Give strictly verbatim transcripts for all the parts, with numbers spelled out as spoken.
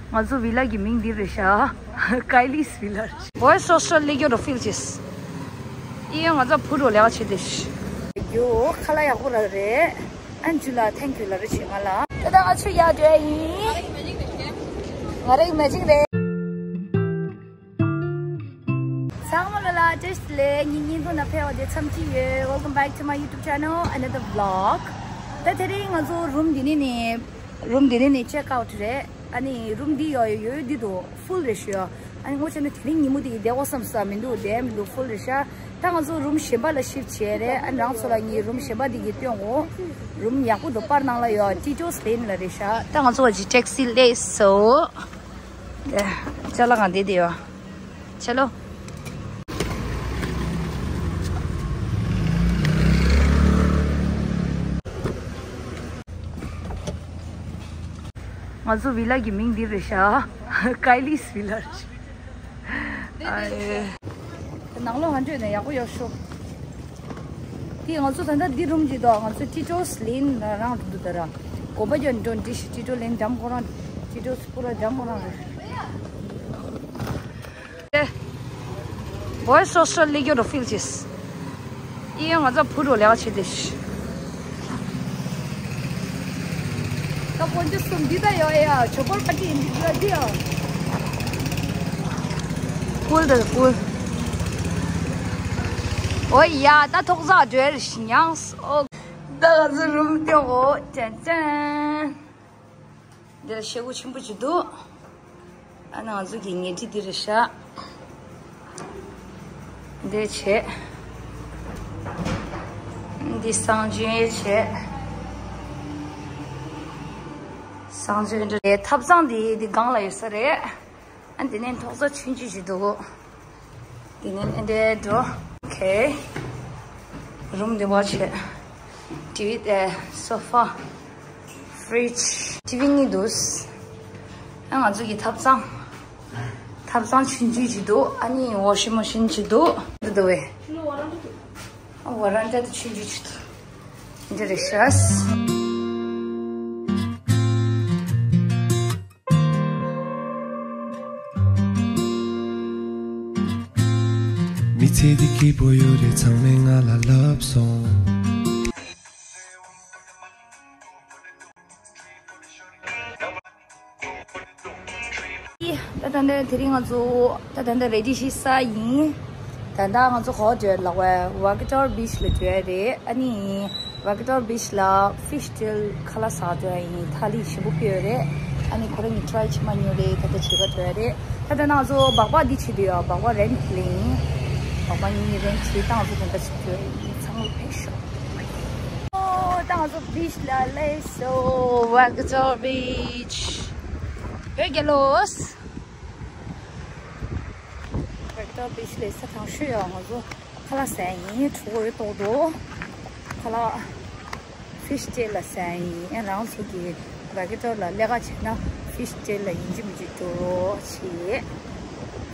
ང་ཚོ་བི་ལ་གི་མིང་འདི་རེད་ཤག Kylie's Villa རེད། Boys Hostel སླེབས་རྒྱུ་རོ་ཕིལ་ཅེས། ཨི་ཡང་ང་ཚོ་བུ་རོ་ལས་ཀ་བྱེད་དེ་ཤི། ཡོ་ཁ་ལག་ཡག་པོ་ར་རེད། ཨན་ཇུ་ལ་thank you ལ་རེ་བྱེད་ང་ལ། ད་ལྟ་ང་ཚོ་ཡར་འགྲོ་ཡ་ཡིན། ང་རེ་མེ་ཇིག་རེད། ཚང་མ་ལ་ལ་བཀྲ་ཤིས་བདེ་ལེགས། ངའི་བརྙན་ཐུང་ནང་ཕེབས་པ་དེ་ཚང་མ་ཅི་ཡོད། Welcome back to my YouTube channel, another vlog. ད་དེ་རིང་ང་ཚོ་རུམ་འདི་ནས་ནས་རུམ་འདི་ནས་ནས་ཅེག་ཨའུཊ་རེད། ཨ་ནི་རུམ་འདི་ཡོད་ཡོད་འདི་དུ་ཕུལ་རེད་ཞུ་ཡ། ཨ་ནི་ངོ་ཆ་ནི་དེ་རིང་ཉིན་མོ་དེ་གི་བསྡད་དགོས་བསམ་ས་མི་འདུག་བསྡད་མི་འདུག་ཕུལ་རེད་ཤག་ད་ང་ཚོ་རུམ་གཞན་པ་ལ་ཤིབ་བྱས་རེད། ཨ་ནི་རང་ཚོ་ལ་ངའི་རུམ་གཞན་པ་འདི་གི་སྟོན་འོ། རུམ་ཡག་པོ་འདུག་པར་ནང་ལ་ཡོད། Tito's Lane ལ་རེད་ཤག་ད་ང་ཚོ་ཅི་ཊེག་སི་སླེབས་སོང་། ཅ་ལག་གང་དེ་དེ་ཡོད། ཆ་ལོ། ང་ཚོ་བི་ལ་གི་མིང་འདི་རེད་ཤག Kylie's Villa རེད། ཨ་ཨེ། ནང་ལོགས་ང་འགྲོ་ནས་ཡག་པོ་ཡོད་ཤོག་དེ་ང་ཚོ་ད་ལྟ་འདི་རུམ་གྱི་དོ། ང་ཚོ་Tito's Lane ལ་རང་འགྲོ་འདུག་ད་ར། གོམ་པ་རྒྱག་འགྲོ་འདི་ཤི། Tito's Lane འགྲམ་ཁོ་རང་། Tito's པུ་ར་འགྲམ་ཁོ་རང་རེད། Boys Hostel སླེབས་རྒྱུ་རོ་ཕིལ་ཅེས། ཨི་ཡང་ང་ཚོ་བུ་རོ་ལས་ཀ་བྱེད་དེ་ཤི། ད་དཀོན་མཆོག་གསུམ་འདི་ད་ཡོད་ཡ། ཇོ་པོར་པ་ཏི་འདི་ཡོད་འདི་ཡོད། ཀུལ་ད་ཀུལ། ཨོ་ཡ་ད་ཐོག་ས་འགྲོ་རེ་ཤི་ཉངས། ཨོ་ད་ང་ཚོ་རུམ་སྟེང་འོ་ཅན་ཅན། འདི་ལ་ཤེལ་སྒོ་ཆེན་པོ་ཅིག་འདུག་ཨ་ནི་ང་ཚོ་གི་ཉལ་ཁྲི་འདི་རེད་ཤག་འདི་བྱས། འདི་གསང་སྤྱོད་བྱས། གསང་སྤྱོད་འདི་རེད། ཐབ་ཚང་འདི་འདི་སྒང་ལ་ཡོད་ས་རེད། ཨ་འདི་ནས་ཐོག་ས་ཆུང་ཆུང་ཞིག་འདུག་འདི་ནས་ཨ་འདྲས་འགྲོ། ཨོ་ཁེ། རུམ་འདི་བ་བྱས། ཊི་ཝི་དེ་སོ་ཕ། ཕི་རིཇ། ཊི་ཝི་གཉིས་འདུག་ཨ་ང་ཚོ་གི་ཐབ་ཚང་། ཐབ་ཚང་ཆུང་ཆུང་ཞིག་འདུག་ཨ་ནི་ཝ་ཤིང་མ་ཤིན་ཞིག་འདུག་འདི་འདུག་བས། ཝ་རན་ཌ་དེ་ཆུང་ཆུང་ཞིག་འདུག་འདི་རེད་ཤག་མི་ཚེ་འདི་སྐྱིད་པོ་ཡོད་རེད། ཚང་མས་ང་ལ་ལབ་སོང་། ད་ད་ལྟ་དེ་རིང་ང་ཚོ་ད་ད་ལྟ་རེ་ཌི་ཞིག་ས་ཡིན། ད་ལྟ་ང་ཚོ་ག་པར་འགྲོ་ཡ་ལབ་པ་ཝ་ཀི་ཊོར་བིཆ་ལ་འགྲོ་ཡ་རེད། ཨ་ནི་ཝ་ཀི་ཊོར་བིཆ་ལ་ཕིཤ་ཊེལ་ཁ་ལག་ཟ་འགྲོ་ཡ་ཡིན། ཐ་ལི་ཞིམ་པོ་ཕུལ་ཡོད་རེད། ཨ་ནི་ཁོ་རང་གིས་ཊི་རའི་བྱེད་མ་མྱོང་རེད། ད་ལྟ་བྱེད་ག་འགྲོ་ཡ་རེད། ད་ལྟ་ང་ཚོ་སྦག་སྦག་འདི་བྱེད་འདོད་ཡོད། སྦག་སྦག་རེན་ཊི་ལེན། སྦག་སྦག་གཉིས་རེན་ཊི་བྱེད་སྟངས་ཚོ་དེ་འདྲ་ཞིག་འགྲོ་ཡ་ཡིན། ཚང་མ་ཕེབས་ཤོག་ཨོ་ད་ང་ཚོ་བིཆ་ལ་སླེབས་སོང་། ཝ་ཀི་ཊོར་བིཆ། བོད་རྒྱལ་ལོ། ཝ་ཀི་ཊོར་བིཆ་ལ་ས་དྲང་ཤོས་ཡོད། ང་ཚོ་ཁ་ལག་ཟ་ཡིན། གྲོད་ཁོག་ཡོད་ཏོག་ཏོ། ཁ་ལག་ཕིཤ་ཊེལ་ལ་ཟ་ཡིན། ཨ་རང་ཚོ་གི་ཝ་ཀི་ཊོར་ལ་ལས་ཀ་བྱས་ན་ཕིཤ་ཊེལ་ལ་ཡིན་གཅིག་མིན་གཅིག་འགྲོ་རོགས་བྱེད།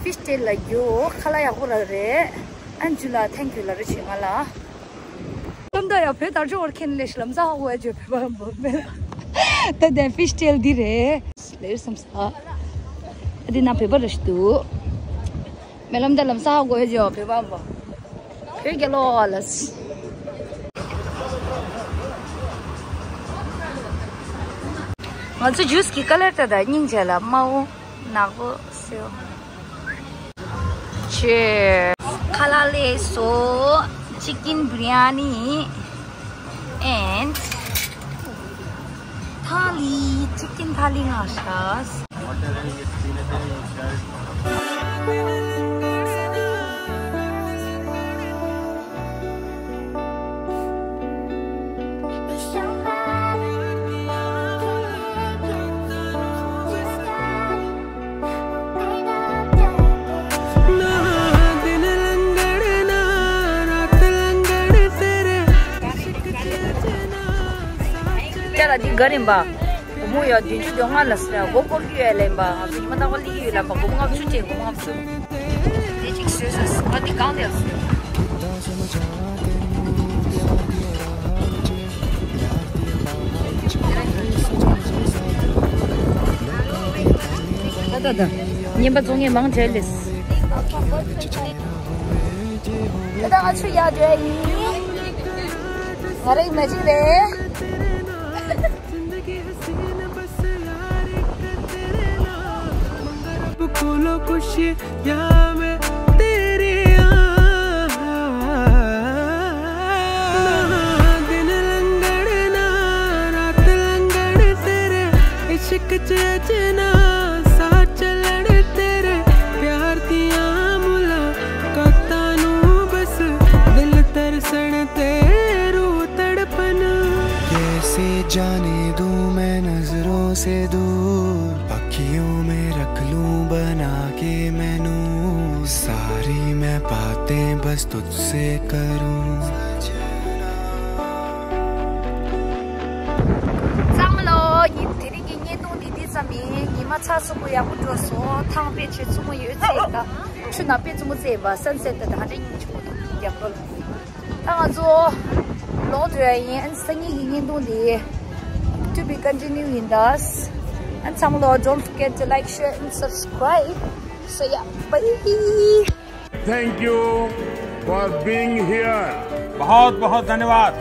ཕིཤ་ཊེལ་ལ་རྒྱུ་ཁ་ལག་ཡག་པོ་རག་རེད། ཨན་ཇུ་ལ་ཐེང་ཀིའུ་ལ་རེ་བྱེད་ང་ལ། ལམ་ད་ཡ་བོད་དར་ལྕོག་བར་ཁེན་ལེ་ཤི་ལམ་ས་ཧ་གོ་ཡ་ཇོ་བོད་པ་འབོ་མེ། ད་དེ་ཕིཤ་ཊེལ་འདི་རེད། ལེ་སམ་ས། ཨ་འདི་ན་བོད་པ་རེ་ཤི་འདུག་མེ་ལམ་ད་ལམ་ས་ཧ་གོ་ཡ་ཇོ་བོད་པ་འབོ། བོད་རྒྱལ་ལོ་ལ། ང་ཚོ་ཇུས་ཀྱི་ཀ་ལར་ད་ད་སྙིང་རྗེ་ལ་དམར་པོ་ནག་པོ་སེར་པོ། Cheers. ཁ་ལག་ལེགས་སོ། Chicken biryani and ཐ་ལི། Chicken ཐ་ལི་ང་ཤ། ཅ་ལག་འདི་ག་རེ་ཡིན་པ། སྒོར་མོ་ཡ་བདུན་ཅུ་དོན་ལྔ་ལ་ཟེར། སྒོར་སྐོར་གྱི་ཡོད་ལེན་པ། ང་ཚོ་ཉི་མ་རྟག་པར་སླེབས་ཀྱི་ཡོད་ལབ་པ། སྒོར་མོ་ལྔ་བཅུ་སྤྲད། སྒོར་མོ་ལྔ་བཅུ། དེ་གཅིག་བཟོས་ཟེར། ང་འདི་གང་དེ་ལ་བཟོས། ང་འདི་གང་དེ་ལ་བཟོས། ད་ད། ཉན་པ་བཙོང་མཁན་མང་དྲགས་ལེ། ད་ད་ང་ཚོ་ཡར་འགྲོ་ཡ་ཡིན། ང་རང་མ་གཅིག་རེད། कैसे जाने दूं मैं नजरों से दूर, अखियों में रख लूं बना के मैनू, सारी मैं बातें बस तुझसे करूं। ཚང་མ་ལོ། ཉིན་དེ་རིང་གི་བརྙན་ཐུང་འདི་འདི་ཙམ་ཡིན། ཉི་མ་ཚ་སོ་པོ་ཡག་པོ་འགྲོ་སོང་། ཐང་དཔེ་ཆེ་ཚུགས་མོ་ཡོད་ཚེ་ད་ཆུ་ནང་དཔེ་ཚུགས་མོ་ཚེ་བ་སན་སེ་ཊི་ད་ཧ་ཅང་སྙིང་རྗེ་པོ་འདུག་རྒྱབ་ལོ་ལ། ད་ང་ཚོ་ལོག་འགྲོ་ཡ་ཡིན། ཨ་ནི་སང་ཉིན་གྱི་བརྙན་ཐུང་འདི་to be continue ཡིན་ད། ཨ་ནི་ཚང་མ་ལོ། Don't forget to like, share and subscribe. So yeah, bye. Thank you for being here. बहुत बहुत धन्यवाद।